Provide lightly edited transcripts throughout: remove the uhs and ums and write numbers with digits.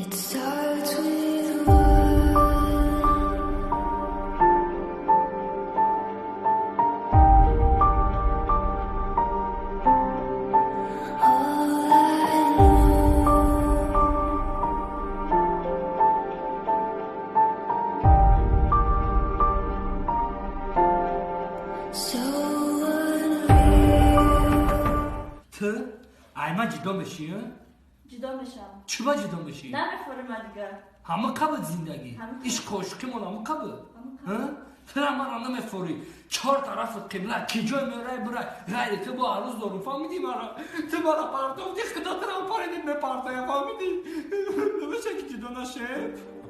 It starts with one. All I know. So unreal. Ту айма ҷудо мешӣ? Ҷудо мешавам. Чиба ҷудо мешӣ? Намефорема дигар. Ҳама қабл зиндагӣ. Ҳама. Ишқу ошиқимон ҳама қабл. Тура мара намефорӣ. Чор тарафи қибла ки ҷой мерай бирай. Ғайри ту бо арӯз дорум, фаҳмидӣ мара? Ту мара партофтӣ, худо тура париди мепартоя, фаҳмидӣ? Намеша ки ҷудо нашем?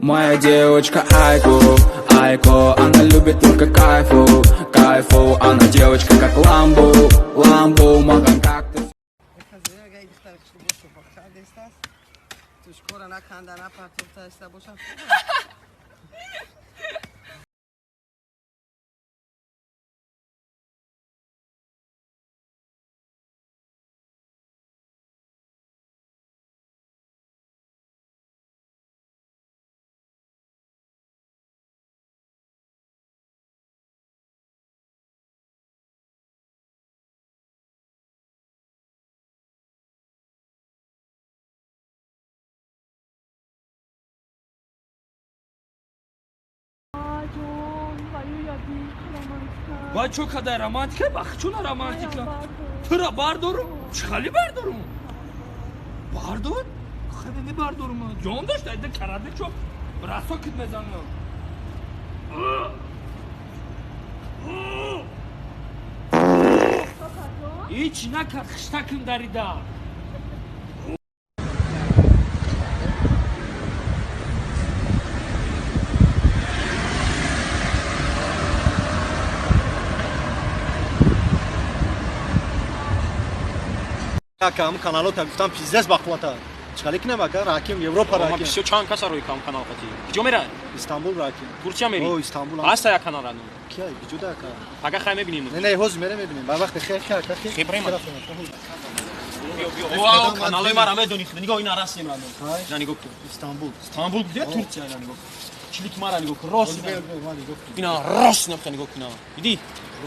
Моя девочка Айко, Айко, она любит только кайфу, кайфу. Она девочка как Ламбу, Ламбу, маған как ты. Тушкора наканда напартофта бошам. Вай, чо кадай романтика? Бах, чуна романтика? Тура бардорум? Чӣ хали бардорум? Бардор? Хеле не бардорум. Ҷон дошт, айда караде чоп. Расо кит мезанам. Ҳеч накард, хиштаким дарида. Ака, каналота гуфтам, пиздец бақуввата. Чӣ кинем, ака? Раким Европа Ма раким. бисёр чанд каса рӯи кам канал қатӣ. Куҷо мерай? Истанбул раким. Турсия мери? О, Истанбул. Ҳаста як канал рану. Кия, куҷода, ака? Пага хай мебинем. Не, не, ҳозир мерем, мебинем. Ба вақти хе, хе, ака, хе. Хе, брем. Хе, рафтем, ака. Биё, биё. О, каналои мара медонӣ. Нигоҳ, ина растем рану. Ҳай. Ина нигоҳ кун. Истанбул. Истанбул где? Турсия, ина нигоҳ. Чилик мара нигоҳ кун. Рост. Ҳозир бе, ма нигоҳ кун. Ина рост ина нигоҳ кун. Диди?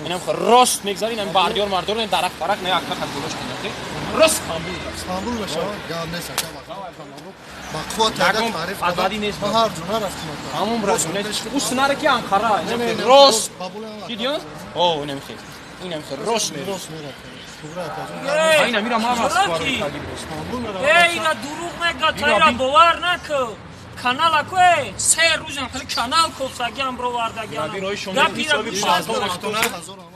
Ина рост мегзари, ина бардиёр мардиёр, ина дарахт барахт, на ака хат болош кун. Рост Истанбул. Истанбул мешава, гап нест, ака, бақувват ака, Ягон таъриф адвади нест. Ма ҳар ҷо нарафтем, ака. Ҳамон Рост, брат. нест. У синаре ки Анкара. Не, не, не, Рост. бабуле, ака. Диди? О, ина мехе. Ина мехе рост мери. Рост мера, ака. Тугра, ака. А ина мира мама. Чораки? Истанбул мера. Эй, ира дурӯғ мега, та ира бовар накун. Канала ко, се рӯзам хели канал кофтагиам бровардагиам. Раби рои шоми Гап ира ҳисоби гӯш палтон надорам. рафтона.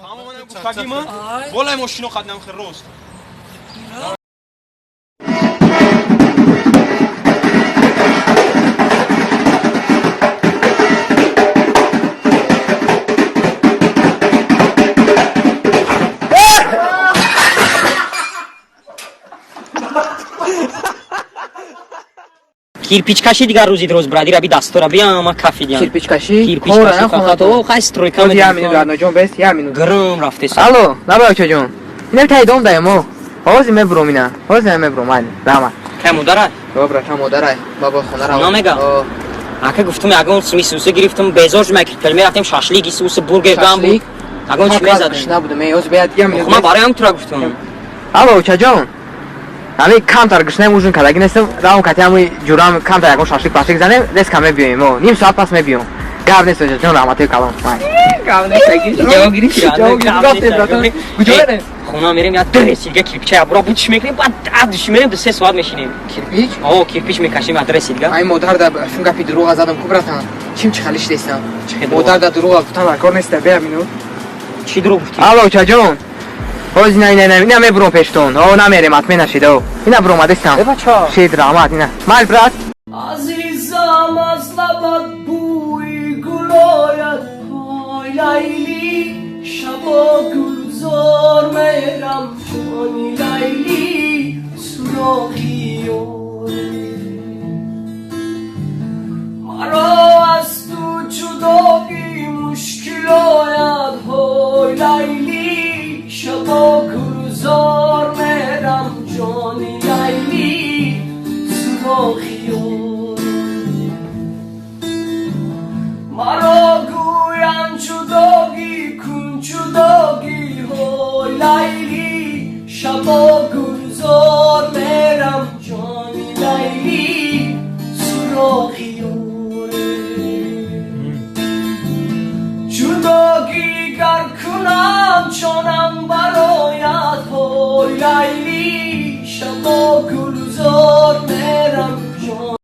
Ҳамон гуфтаги ма. Ай. Болай мошино хат намхе рост. Ира. Кирпичкаши дигар рӯзи дроз бради раби дастора биям, ма кафидиям. Кирпичкашӣ? Кирпичкаши. Кора нахона. Фақат о хай стройка. Оз я минут, Радноҷон, бес, я минут. Грм рафтеса. Алло, лаба очаҷон. Инам таи дом даемо. Ҳозир мебуром ина. Ҳозир мебуром, майли. Раҳмат. Кай модарай? О, братан, модарай. Баба хона рав. Хона мега? О. Ака, гуфтум, ягон суми сусе гирифтум, безор шуд, ки мерафтем шашлик, исусе бургер гамбург. Шашлик? Ягон чӣ мезадем. Набудам, эй, ҳозир бояд я минут. Ман барои ҳам тура гуфтум. Алло, очаҷон. Ҳами камтар гушнаем, ужин кардагӣ нестам. Равм кати ҳами ҷурам камтар ягон шашлик пашлик занем, резко мебиёем. О, ним соат пас мебиём. Гап нест, очаҷон, раҳматои калон. Май. Гап нест, Ҷавоб гирифти? Ҷавоб гирифтем, братан. Куҷо мерем? Хона мерем, я дресидга кирпича ябура бучиш мекунем, баъд адуши мерем, 2-3 соат мешинем. Кирпич? О, кирпич мекашем адресидга. Ай, модар да шун гапи дурӯға задам ку, братан. Чим чӣ хали шидестам. Чӣ хел? Модар да дурӯға гуфтан дар кор неста, бия минут. Чӣ дурӯғ гуфтӣ? Алло, очаҷон. Ҳозир ина ина ина ина мебуром пештон. О, намерем, атме нашид. О. Ина буромадестам. Э, бача. Шид, раҳмат, ина. Майли, брат. Азизам, аз лабат бӯи гул ояд, ҳой Лайли, шабо гулзор мерам, ҷони Лайли, суроғи ёре. Маро аз ту ҷудоӣ мушкил ояд, ҳой Лайли, шабо гулзор мерам, ҷони Лайли, суроғи ёре. чироғи ёре. Ҷудогӣ гар кунам, ҷонам барояд. Ҳой, Лайли, шабо гулзор.